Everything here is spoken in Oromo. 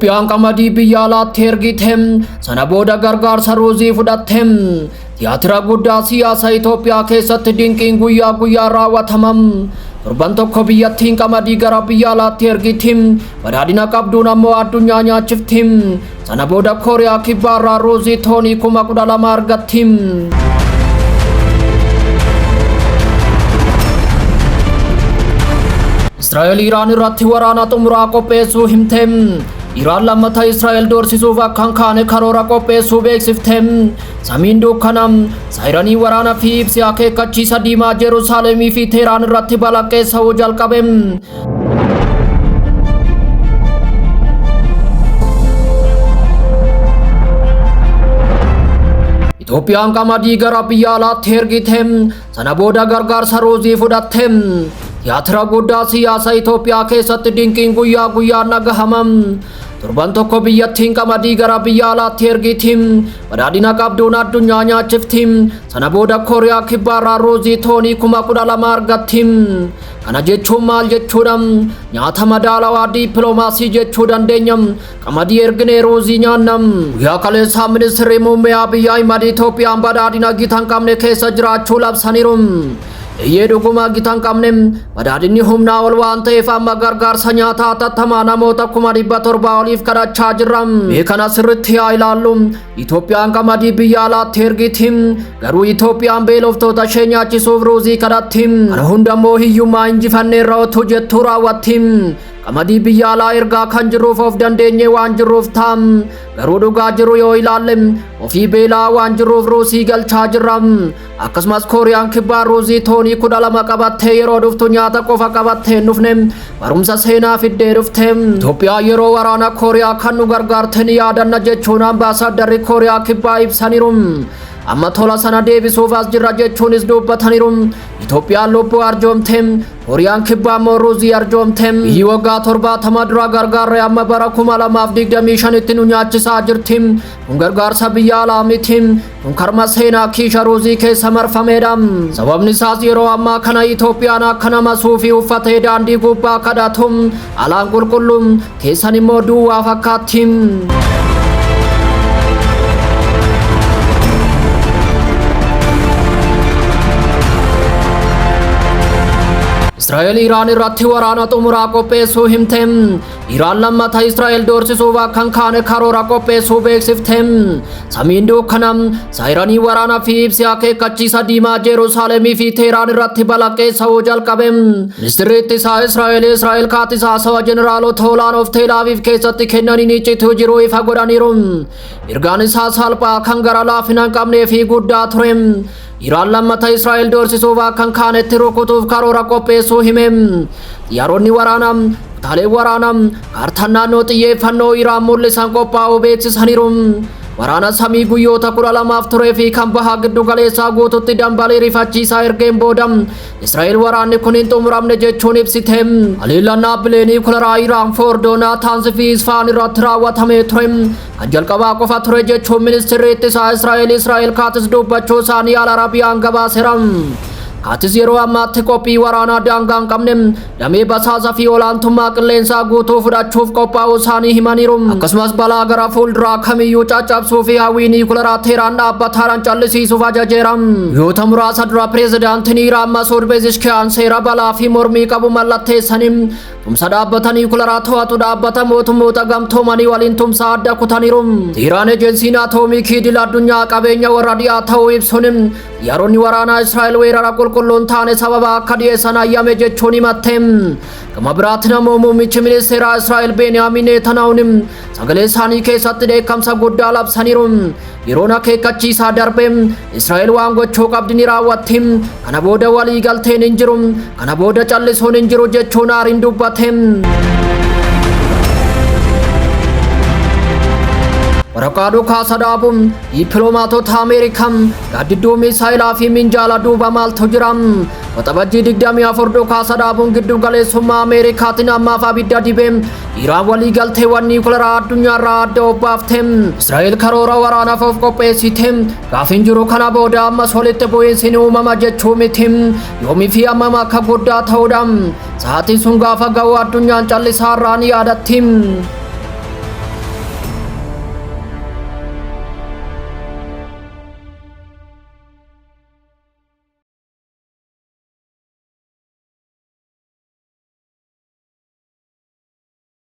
Itoophiyaan qamadii biyya alaatti ergite, sana booda gargaarsa ruuzii fudhatte. Tiyaatira guddaa siyaasa Itoophiyaa keessatti dinqiin guyyaa guyyaan raawwatama. Torban tokko biyyattiin qamadii gara biyya alaatti ergiti. Badhaadhina qabduun ammoo addunyaa nyaachifti. Sana booda Kooriyaa Kibbaarraa ruuzii toonii 12,000 argatti. Israa'el Iraan irratti waraana xumuraa qopheessuu himte. Iraan lammata Israa'el doorsisuuf akka hin kaane karoora qopheessuu beeksifte. Samiin dukkana, saayiranii waraana fi ibsi akeekkachiisa diimaa Jerusaalemii fi Teheraan irratti balaqqeessa'uu jalqabe. Itoophiyaan qamadii gara biyya alaatti ergite, sana booda gargaarsa ruuzii fudhatte. Tiyaatira guddaa siyaasa Itoophiyaa keessatti dinqiin guyyaa guyyaan dhagahama. Torban tokko biyyattiin qamadii gara biyya alaatti ergiti. Badhaadhina qabduun addunyaa nyaachifti. Sana booda Kooriyaa Kibbaarraa ruuzii toonii 12,000 argatti. Kana jechuun maal jechuudha? Nyaata madaalawaa dippiloomaasii jechuu dandeenya. Qamadii erginee ruuzii nyaanna. Guyyaa kaleessaa ministeerri muummee Abiy Ahimad Itoophiyaan badhaadhina gita hin qabne keessa jiraachuu labsaniiru. Eeyyee, dhuguma gita hin qabne. Badhaadhinni humnaa ol waan ta'eef amma gargaarsa nyaataa hatattamaa namoota 700,000 oliif kadhachaa jirra. Mee kana sirriitti haa ilaallu. Itoophiyaan qamadii biyya alaatti ergiti. Garuu Itoophiyaan beeloftoota ishee nyaachisuuf ruuzii kadhatti. Kana hunda immoo hiyyummaa injifanneerra otuu jettuu raawwatti. Qamadii biyya alaa ergaa kan jirruuf of dandeenyee waan jirruuf ta'a. Garuu dhugaa jiru yoo ilaalle, ofii beelaa waan jirruuf ruuzii galchaa jirra. Akkasumas Kooriyaan Kibbaa ruuzii toonii 12 qabattee yeroo dhuftu nyaata qofa qabattee hin dhufne, barumsa seenaa fiddee dhufte. Itoophiyaa yeroo waraana Kooriyaa kan nu gargaarte ni yaadanna jechuun ambaasaaddarri Kooriyaa Kibbaa ibsaniiru. Amma tola sana deebisuuf as jirra jechuunis dubbataniiru. Itoophiyaan lubbuu arjoomte, Kooriyaan Kibbaa immoo ruuzii arjoomte. Biyyi waggaa 70 dura gargaarre amma bara 2025tti nu nyaachisaa jirti. Kun gargaarsa biyya alaa miti. Kun karma seenaa kiisha ruuzii keessa marfameedha. Sababni isaas yeroo ammaa kana Itoophiyaan akka nama suufii uffatee daandii gubbaa kadhatu, alaan qulqulluu, keessan immoo duwwaa fakkaatti. Israa'el Iraan irratti waraana xumuraa qopheessuu himte. Iraan lammata Israa'el doorsisuuf akka hin kaane karoora qopheessuu beeksifte. Samiin dukkana, saayiranii waraanaa fi ibsi akeekkachiisa diimaa Jerusaalemii fi Teheraan irratti balaqqeessa'uu jalqabe. Ministirri ittisaa Israa'el Israa'el Kaatis haasawa jeneraalota olaanoof Teel Aviv keessatti kennaniin iccituu jiru ifa godhaniiru. Ergaan isaa salphaa, kan gara laafina hin qabnee fi guddaa ture. Iraan lammata Israa'el doorsisuuf akka hin kaanetti rukutuuf karoora qopheessuu hime. Xiyyaaronni waraanaa, kutaaleen waraanaa, kaartaan naannoo xiyyeeffannoo Iraan mul'isan qophaa'uu beeksisaniiru. Waraana samii guyyoota 12f turee fi kan baha giddu galeessaa guututti dambalii rifachiisaa ergeen booda Israa'el waraanni kun hin xumuramne jechuun ibsite. Haleellaan dhaabbilee niwukilaraa Iraan Foordoo, Naataanz fi Isfaan irratti raawwatamee ture kan jalqabaa qofa ture jechuun ministeerri ittisaa Israa'el Israa'el Kaatis dubbachuu isaanii Al Arabiyaan gabaaseera. Kaatis yeroo ammaatti qophii waraanaa daangaa hin qabne, damee basaasa fi olaantummaa qilleensaa guutuu fudhachuuf qophaa'uu isaanii himaniiru. Akkasumas balaa gara fuulduraa kamiyyuu caccabsuu fi hawwii niwukilaraa Teheraan dhaabbataadhaan callisiisuuf ajajeera. Guyyoota muraasa dura pireezidaantiin Iraan Masuud Pezeshkiyaan seera balaa fi mormii qabu mallatteessanii tumsa dhaabbata niwukilaraa to'atu dhaabbata mootummoota gamtoomanii waliin tumsa adda kutaniiru. Teheraan ejensiin atoomikii idil addunyaa qabeenya warra dhiyaa ta'uu ibsuun xiyyaaronni waraanaa Israa'el weerara qulqulluun taane sababa akka dhiyeessan hayyame jechuun himatte. Gama biraatiin ammoo muummichi ministeeraa Israa'el Beeniyaamin Netanyahuun sagalee isaanii keessatti dheekkamsa guddaa labsaniiru. Yeroon akeekkachiisaa darbe, Israa'el waan gochuu qabdi ni raawwatti. Kana booda walii galteen hin jiru. Kana booda callisuun hin jiru jechuun aariin dubbate. Waraqaa dhukaasa dhaabuun dippiloomaatota Ameerikaa, gaaddidduu misaayilaa fi minjaala duuba maaltu jira? Waxabajjii 24 dhukaasa dhaabuun giddu galeessummaa Ameerikaatiin ammaaf abidda dibee Iraan walii galteewwan niwukilaraa addunyaarraa adda obbaafte. Israa'el karoora waraanaaf of qopheessite. Gaafiin jiru kana booda ammas walitti bu'iinsi ni uumama jechuu miti. Yoomii fi hammam akka guddaa ta'udha. Sa'aatiin sun gaafa ga'u addunyaan callisaarraa ni yaadatti.